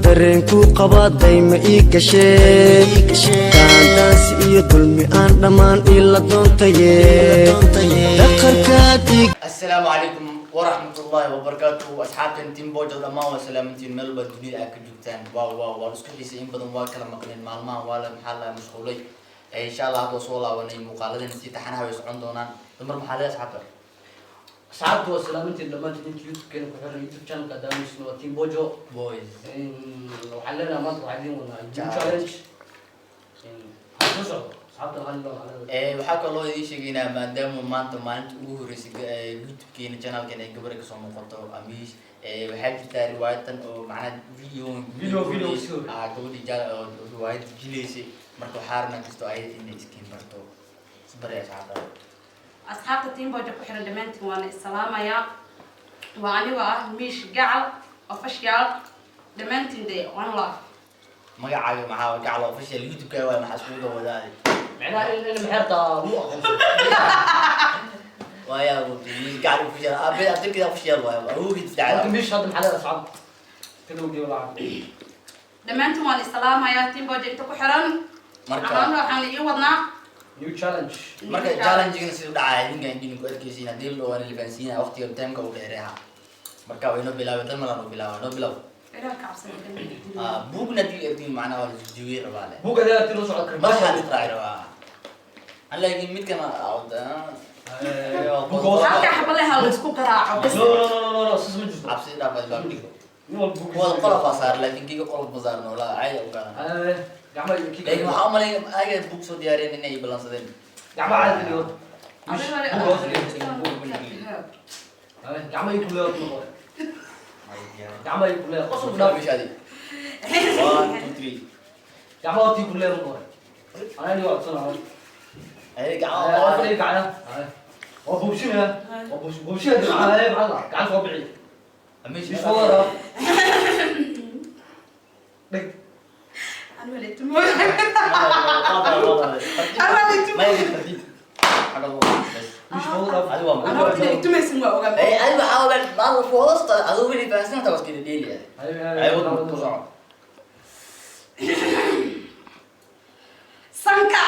Dareenkuu qabaaday ma ii gashee? Daandaansi iyo dulmi aan dhammaan ila doontaye, dhaqankaad ii Asalaamu calaykum waraxmatullaahi wabarakaatuhu, asxaabtan Team Bojo dhammaan waa salaamantiin meel walba dunida aad ka joogtaan. Waa waan isku xiisay, in badan waa kala maqneen maalmahan, waa la maxaa la mashquulay. Insha Allah hadda soo laabanay, muuqaaladan si taxanaha way socon doonaan. Dumar, maxaa leedahay asxaabta? Asxaabtu waa salaamantiin dhammaantiin inta YouTube-keena ku xiran, YouTube channelka daawanaysin waa Team Bojo. Boys. Waxaan leenahay maanta waxaan idiin wadnaa new challenge. Waxaa soo socdo asxaabta hal loo leedahay. Waxaa kaloo idiin sheegaynaa, maadaama maanta maalinta ugu horreysay YouTube-keena channelkeena ay gabar kasoo muuqato, Amiish. Waxaa jirtaa riwaayatan oo macnaha video Video soo. Ah, gabadhii oo riwaayad jilaysay. Marka waxaa rabnaa kastoo ayada inay iskiin barto, isbaray asxaabta. Asxaabta Team Bojo ku xiran dhammaantiin waana isalaamayaa. Waa anigoo ah Miish Gacal Official. Dhammaantiin dee one love. Magacaaga maxaa? Gacal Official YouTube-ka waay, maxaa iskugu wadaadi? Macnaha in maxeertaa lagu aqoonsan. Waaya, Miish Gacal Official, aabe abtirkeeda official waay, awowgeed Marka saddexda. Miish, hadda maxaa leedahay asxaabta ka dhowgiyo lacag? Dhammaantiin waan isalaamayaa Team Bojo inta ku xiran. Marka Amaana waxaan idiin wadnaa new challenge. Marka challenge-gana siduu dhacaya idinka indin ku arkeysiin, haddii la dhawaan lifaansiina waqtiga timeka uu dheereeha. Marka way noo bilaabay, dan malan uu bilaaba, noo bilaab. Ilaah ka cabsada. Ah, buugna haddii artiin macnaha waa la jijiwiye rabaa le. Buugga adeegti loo socdo. Madaxaa la israaci rabaa an, laakiin midkan Halka xabaleha la isku garaaco bas. No, no, no, no, no, sis ma jirto. Cabsi dhaaf baa dhigo. Nin walba buuggiisa. Kuwada qolofaa saar, laakiin kiga qolof ma saarno, walaa caadi u gaadan. Gacmaha iyo kii. Laakiin waxaa umalay ayaga buug soo diyaariyeen inay ballansadeen. Gacmaha caadi dhigo. Miish, buugga hoos dhigo. Gacmaha iyo kuleeya noqo, gacmaha iyo kuleeya qosol dhaaf. Meeshaadi, one, two, three. Gacmaha hortii kuleeya marka hore, anaa ni waa codsanaa. Ay, gacmaha. Afar gacna waa buubsinaya, waa buubsinaya maxaa maxaa gacan soo bixi. Meesha. Miish, wada dhig. Ma tartiib xagga bas. Miish, wada dhaaf. Adigu waa Ana horta inay tumaysin waa ogaa. Ay, adigu waxaa ogaan maal foosta adigu weli fahansan tahay, waskida dheeli. Ay, wad ku soco. Sanka.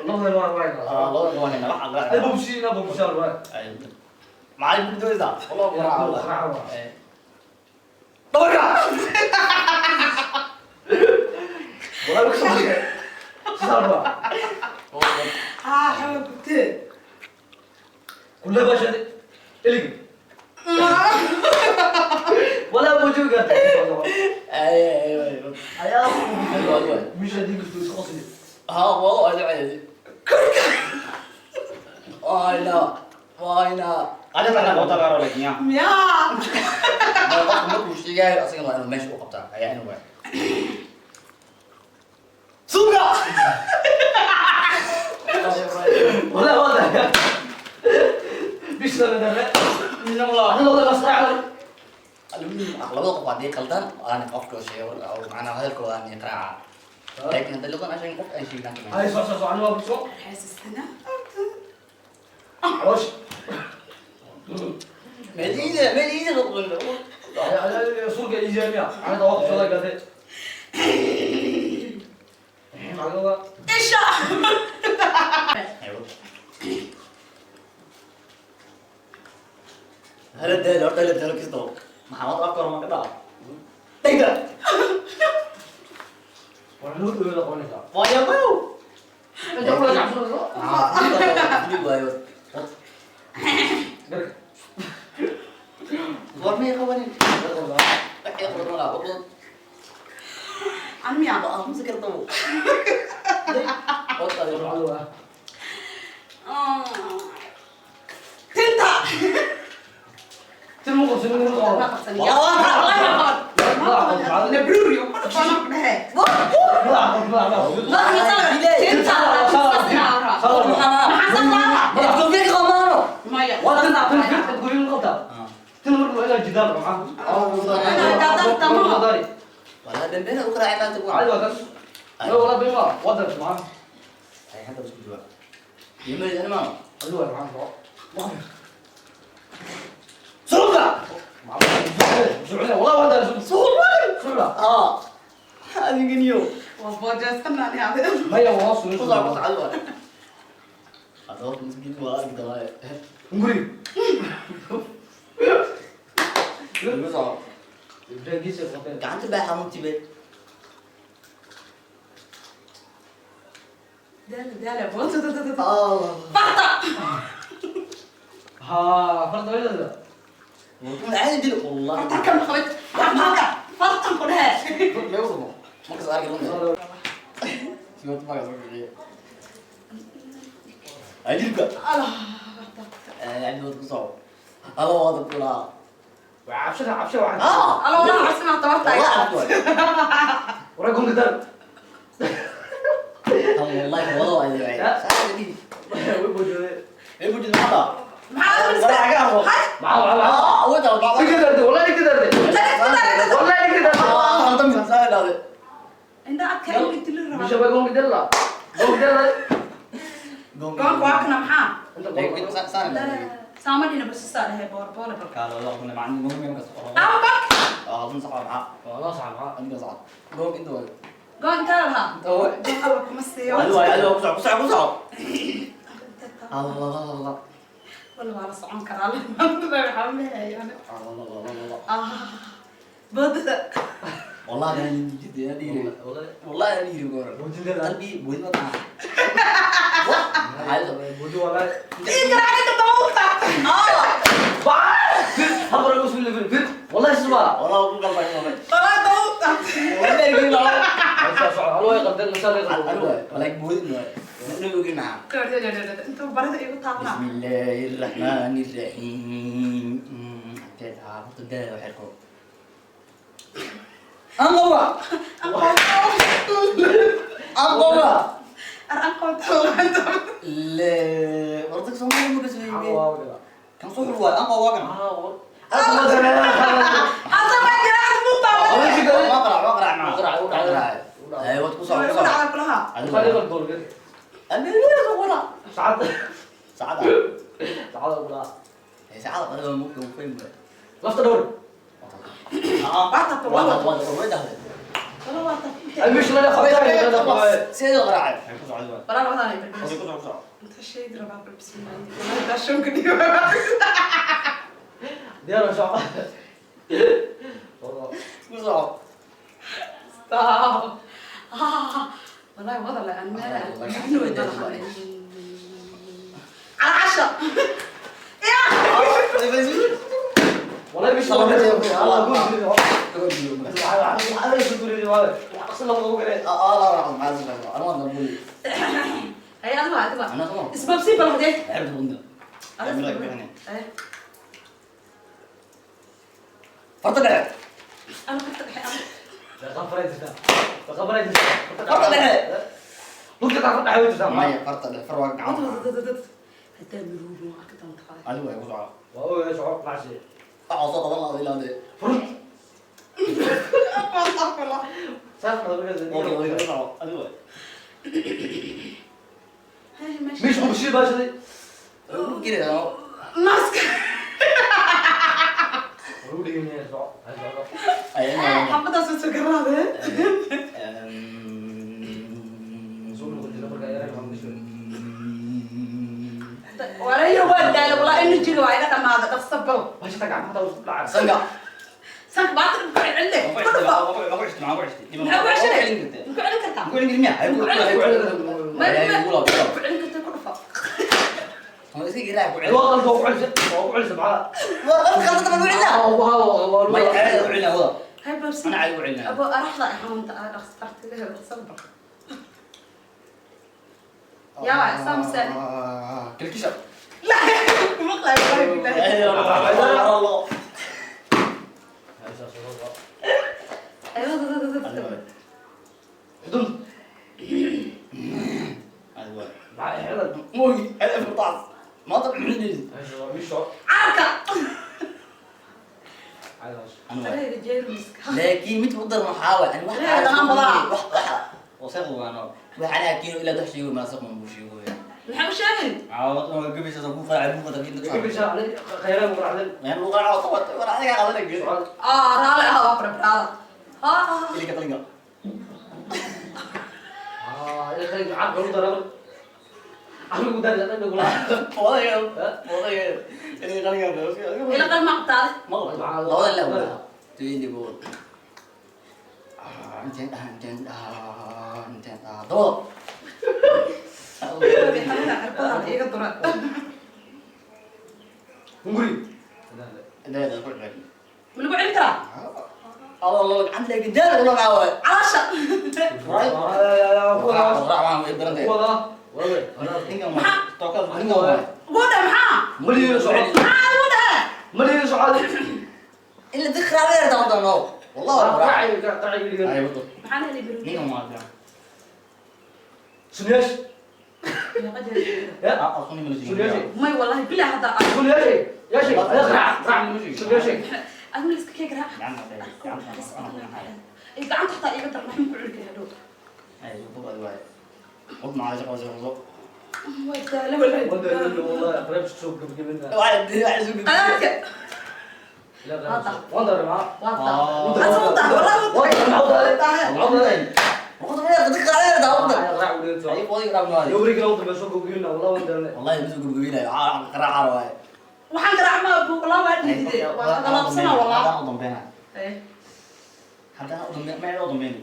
Labada waa waa. Labada waa nala ay buubsina buubsina waa. Macallin ku doonaysaa wallah quraac. Quraac. Dhabarka. Walaa ku soo sidaa waa. Haa, xawa gubtee. Kulle bashade ilig walaa buujibi karta. Ay ay ay. Ayaa miish hadii kasto isku qosli. Ha, wado ay dhacay wayna wayna. Ada tak nak kau taruh lagi ya? Miyaa? Qofku markuu sheegayo asagana waa inuu meesha u qabtaa, ayaa inuu waay suuga. Walaa wada miish la dare adiga wada masrac. Labada qof haddii qaldan aan qofka sheego oo macnaha hadalkooda aan iqraaca, laakiin hadda luqan aan sheegin, qof aan sheegin. Ay, soo soo soo, aniga waa soo. Xasuusana. Caloosh. Meliida meliida luqan. Suuqa ijaamiya ana tawaqquf soo gaday adiga. Isha. Hala daal horta, hala daalo kisto maxamed afka hore ma ka dhaco dhayda. Waa loo dhaweeda qabanaysaa. Waayo mayow. Inta kula gacsanayso. Waayo. Garka. War may qabanin, waxay qaban walaa wado. An miyaa? Ma aamusi karta wada. Adiga. Tinta. Tin ma qabsan, ma Ma qaban. qabsan. Wallahi ma qaban. Ma qaban. Nabruuri, ku dhufana ku dhehe. Madaxa madaxa. Tinta. Maxaa saas? Koofiyad qamaano. Maya. Waa tin tin tin guryo qabtaa. Tin marka waa inaad jidaal maxaa. Wala dambena u qaraacay maanta ku. Caadi waa kan. La wala bima wadan maxaa. Ay, hadda isku jawaab yimid ana maano. Adigu waa maxaa soo. Suuqa. Suuqa. Wallah. Boojeysanaan yaade. Maya waa soo. Ku soco, ku soco, adigu. Adoo misgiid waa arki doonaa. Nguri. Ku soco. Ibrahim giisa qabteen. Gacanta baa xanuunti be. Daala daala boota. Allah. Farta. Ha, farta wayda. Wuxuu caadi dil wallahi. Farta kan qabad. Farta fartan ku dhahe. Ma usoo. Markaas arki doonaa. Si wad magaas u bixiye. Ajilka. Allah. Ee, wad ku soco. Alla wada kula. Waa cabshada cabshada waxa. Ah! Allah wala xasina tabarta. Wallahi cabsi waay. Wara gonga dar. Wallahi wada waa ay. Saadii. Way boojooday. Ee bujid maxaa? Maxaa Wala aga. Maca maca maca. Ah, wada wada. Iga dartay, wallahi iga dartay. Wallahi iga dartay. Ah, haldan min saadii. Inda adka in dil Bisha rabaa. bay gonga dar la. Gonga dar la. Goonka waa kana maxaa? Inta Laakiin gonga. saan. Saama dhina bas saa dhahe boor boor bal. Kaalo la kuna macallin goon ma ka soo. Ama goonka. Ah, haldan sax maxaa? Waa sax maca. Aniga sax. Goon inta waa. Goonka lahaa. Inta waa. Alla kuma siiyo. Adigu waa adigu ku soco, ku soco, ku soco. Allah Allah. Wala waa la socon karaa. Waxaa ma hayaan. Allah Allah Allah. Ah. Boodada. والله انا جد انا ديري. Wallahi. والله انا ديري قول. Boojin leedahay. قلبي بويد ما Boojo wallahi. Ii garaacay daba u taabtay. Ah. Habra ugu soo fir. Wallahi suba. والله اقول قلبي والله. Wala daba u taabtay. والله يقول لا. Ay soo aloo ay qabteen masal ay qabteen. ولكن بويد ما نبي معاه. Intuu barada igu taabnaa. بسم الله الرحمن الرحيم. تبدا وحركو. انقوى انقوى. لا ورتك صومالي ما كسبي. كان صوح الواي انقوى كان. ما قرع ما قرع معاه. قرع، وقع. ايوه تقص على انا لا صورة. ساعات سعادة. ساعات ولا سعادة قريبا ممكن وفين lafta dhowr. مش لا لا سيد القراعي. ديار شعب. والله وضع لأن على عشرة. والله مش الله هي أدوى أدوى. اسباب سيب الهدي. فرطة أنا كنت بحب. فرطة فرطة هذا مروج أكثر من خالد. أيوة يا وضع. واو شعور طلع شيء. أعصاب الله إلى هذا. فرط. أستغفر الله. أيوة. مش بشير باشا. كده. ماسك. حبة سوسو قرابة. ولا يروى دال ولا إنه جري وعيلة ما هذا تصبر. سنقع. سنق باطل بكعي عندك. ما قعدت ما قعدت. ما قعدت. بكعي عندك. بكعي عندك. ما بكعي عندك كرفة. هاي بس. أنا عايز أعلن. أبو أرحلة حمد أنا اخترت لها بتصبر. يا سام سالي. كل كشر. لا مقلب والله الله. أيوة. دون. أيوة. مع مو ألف ما طبع عندي. عركة. لكن متى محاول أنا لا تمام بضاعة. وصيغوا أنا. وحنا كيلو إلى دحش يقول ما سقم بوش يقول. نحب شاهد. عاوز قبل شو أبوك قاعد أبوك تبين قبل شو علي خيران بقرا علي. يعني لو قاعد طوت ولا عليك على لك. رالي هذا أقرب هذا. اللي كتلقى. Carabka lagu daray, dhadhanka kula. Ila qalma qabtaade. Labada la wada tuindi bood. Inteen dhaha, inteen dhaha, inteen dhaha, dabada. Cirbadaada iga dura. Hunguri. Inteen ku celi. Ma lagu celin karaa? Allah Allah, gacanta laakiin daal ula qaawa. Caloosha. Raac waan way darantahay. Ninkan waa tookada, ninkan waa. Ugu dheh maxaa? Maliyo socod. Maxaa ugu dheh? Maliyo socod. In la dikhraa reer doon doono. Wallah waa raac. Ay wado. Maxaan helay biru? Ninkan waa fiican. Sunyash. Meeqa jeer? Ya. Aqoon ma leeyahay. Sunyashi. May wallahi bilaa hadda. Sunyashi. Yashi. Raac. Raac. Sunyashi. Adigu la iska keeg raac. Ay gacanta xataa iga dar, maxaan ku cuni karaa hadhow? Ay wado waay. Qod macaa shaqo shaqo. Waa daala wallahi. والله قريب تشوف قبل منها. Waa waa suuq. Qadaadka. لا وانت معاه. Waa taa. Asa u taa, wallahi u taa. Ay wadi raabnaa. والله والله بس gurgurinayo qaraac waay. Waxaan garaac ma buu wallah waa dhididay. Waa qalaabsana wallah. Haddana u dambeynaa. Eh. Haddana u dambeyn, ma u dambeyn.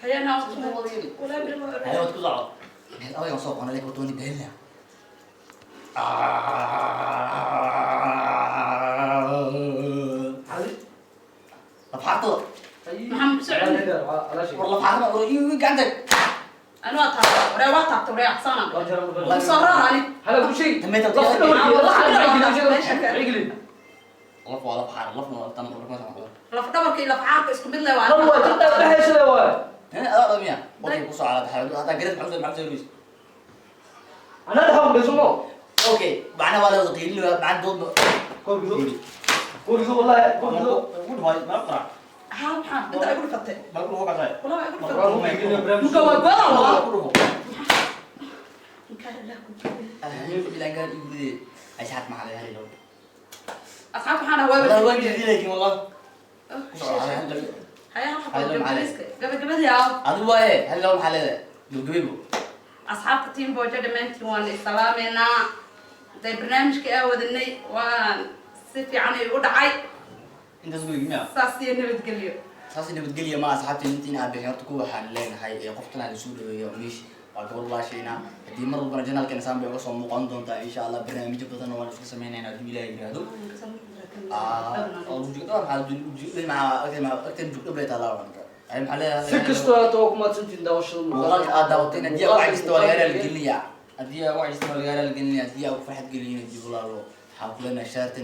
Hayana wallahi bil waa. Hayo wad ku soco. Adiga soo qona leek wadoni beenna. Lafxaartada. Maxaan socon? War lafxaartada war iyo gacanta. Anu waa taabta. Waree waa taabta, waree axsana. Soo raar ani. هلا كل شيء. Laf waa lafxaar, lafna waa tan laf ma soo. Laf dhabarka iyo laf caarka isku mid leh waa. هو تبدا بحيش هو. Hee adaa dhamiya. Okay ku soo calaad xaaladu hadaa garid maxamed maxamed Luis. انا ادهم بسمو. Okay macna waa la wada qiilin waa macna dood. كورجو كورجو والله كورجو. Ma qarac. Haa maxaa? Inta ay ku dhufatay. Ma ku qasay. Wallahi waa igu dhufatay. Muka waa goda wallah. Ku dhufo. Inkaar Allah ku joogo. Alhamdulillah gaar igu leeyahay. Asxaab maxaa la helay. Asxaabta waxaan ahaa والله waa. waan jidilay والله. Hayaa waxa gabagabadiiska. Gabagabadii aa. Adigu waaye hal loo maxaa leedahay gabagabaybo. Asxaabta team Bojo dhammaantiin waan isalaameynaa. Haday barnaamijka aa wadanay waan si fiican ay u dhacay. Intaas guriga miya? Saas iyo nabadgelyo. Saas nabadgelyo ma asxaabta intiin aad bixin horta ku waxaan leenahay ee qofkan aan soo dhaweeyo miish waa gobol walaashayna haddii mar walbana janaalkeena saan bay uga soo muuqan doontaa insha Allah barnaamijyo badan oo waan isku sameynaynaa haddii Ilaahay yiraahdo. Si kastoo aad ugu mahadsantihiin daawashada. Muuqaalka aad daawateen haddii aad wacyisto waa laga raaligelinayaa, haddii aad wacyisto waa laga raaligelinayaa, haddii aad ku farxad gelinayo dib walaalo waxaan ku leenahay shaartan.